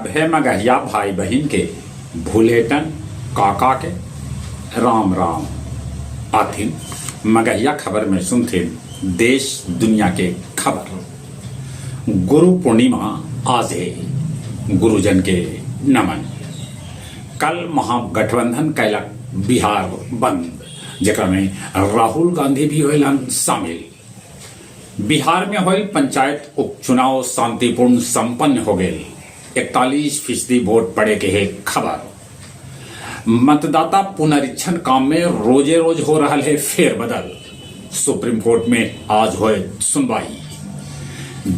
सभे मगहिया भाई बहिन के भुलेटन काका के राम राम। आथिन मगहिया खबर में सुनथिन देश दुनिया के खबर। गुरु पूर्णिमा आज हे, गुरुजन के नमन। कल महागठबंधन कैलक बिहार बंद, जेकरा में राहुल गांधी भी होलन शामिल। बिहार में होल पंचायत उपचुनाव शांतिपूर्ण संपन्न हो गए। 41% वोट पड़े के है खबर। मतदाता पुनरीक्षण काम में रोजे रोज हो रहा है फेरबदल। सुप्रीम कोर्ट में आज होए सुनवाई।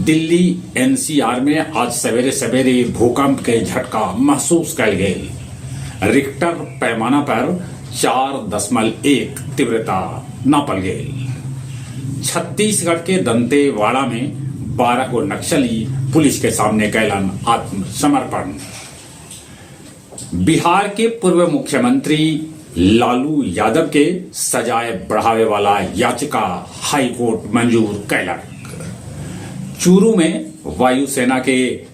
दिल्ली एनसीआर में आज सवेरे सवेरे भूकंप के झटका महसूस कयल गेल। रिक्टर पैमाना पर 4.1 तीव्रता नापल गेल। छत्तीसगढ़ के दंतेवाड़ा में 12 गो नक्सली पुलिस के सामने कैलन आत्मसमर्पण। बिहार के पूर्व मुख्यमंत्री लालू यादव के सजाए बढ़ावे वाला याचिका हाईकोर्ट मंजूर कैलक। चूरू में वायुसेना के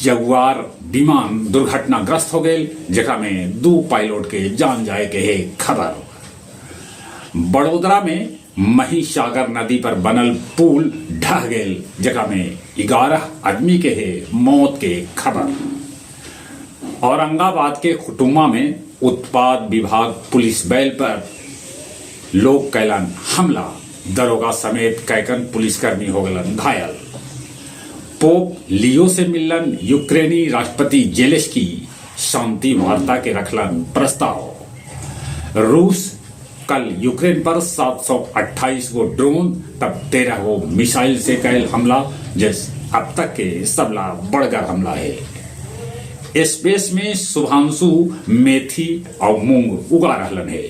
जगुआर विमान दुर्घटनाग्रस्त हो गए, जेकरा में 2 पायलट के जान जाए के है खबर। बड़ोदरा में महिसागर नदी पर बनल पुल ढह गेल, जेकरा में 11 आदमी के है मौत के खबर। औरंगाबाद के कुटुम्बा में उत्पाद विभाग पुलिस बैल पर लोग कैलन हमला, दरोगा समेत कैकन पुलिसकर्मी हो गलन घायल। पोप लियो से मिलन यूक्रेनी राष्ट्रपति जेलेंस्की, शांति वार्ता के रखलन प्रस्ताव। रूस कल यूक्रेन पर 728 गो ड्रोन तब 13 गो मिसाइल से कैल हमला, जिस अब तक के सबला बड़गर हमला है। स्पेस में शुभांशु मेथी और मूंग उगा रहलन है।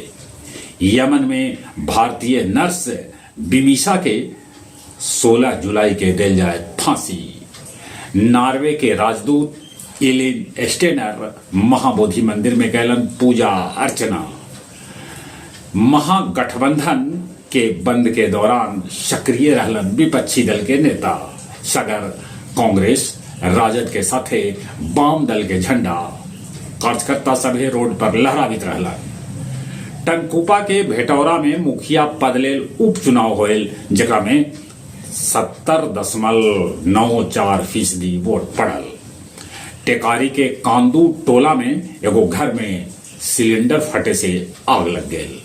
यमन में भारतीय नर्स बिमिशा के 16 जुलाई के दिल जाए फांसी। नॉर्वे के राजदूत एलिन स्टेनर महाबोधि मंदिर में कैलन पूजा अर्चना। महागठबंधन के बंद के दौरान सक्रिय रहलन विपक्षी दल के नेता। सगर कांग्रेस राजद के साथे वाम दल के झंडा कार्यकर्ता सभे रोड पर लहरावित रहलन। टंकुपा के भेटौरा में मुखिया पद लेल उपचुनाव होयल, जेकरा में 70.94% वोट पड़ल। टेकारी के कांदू टोला में एगो घर में सिलेंडर फटे से आग लग गई।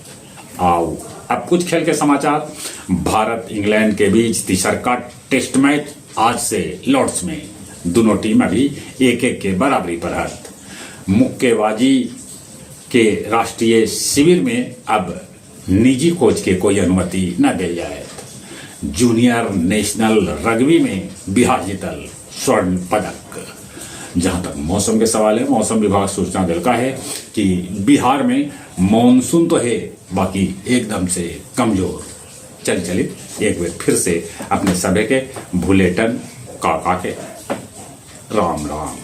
आओ अब कुछ खेल के समाचार। भारत इंग्लैंड के बीच तीसरका टेस्ट मैच आज से लॉर्ड्स में। दोनों टीम अभी 1-1 के बराबरी पर है। मुक्केबाजी के राष्ट्रीय शिविर में अब निजी कोच के कोई अनुमति न दी जाए। जूनियर नेशनल रग्बी में बिहार जीतल स्वर्ण पदक। जहां तक मौसम के सवाल है, मौसम विभाग सूचना दिलका है कि बिहार में मानसून तो है, बाकी एकदम से कमजोर। चल चलित एक बार फिर से अपने सभे के भुलेटन काका के राम राम।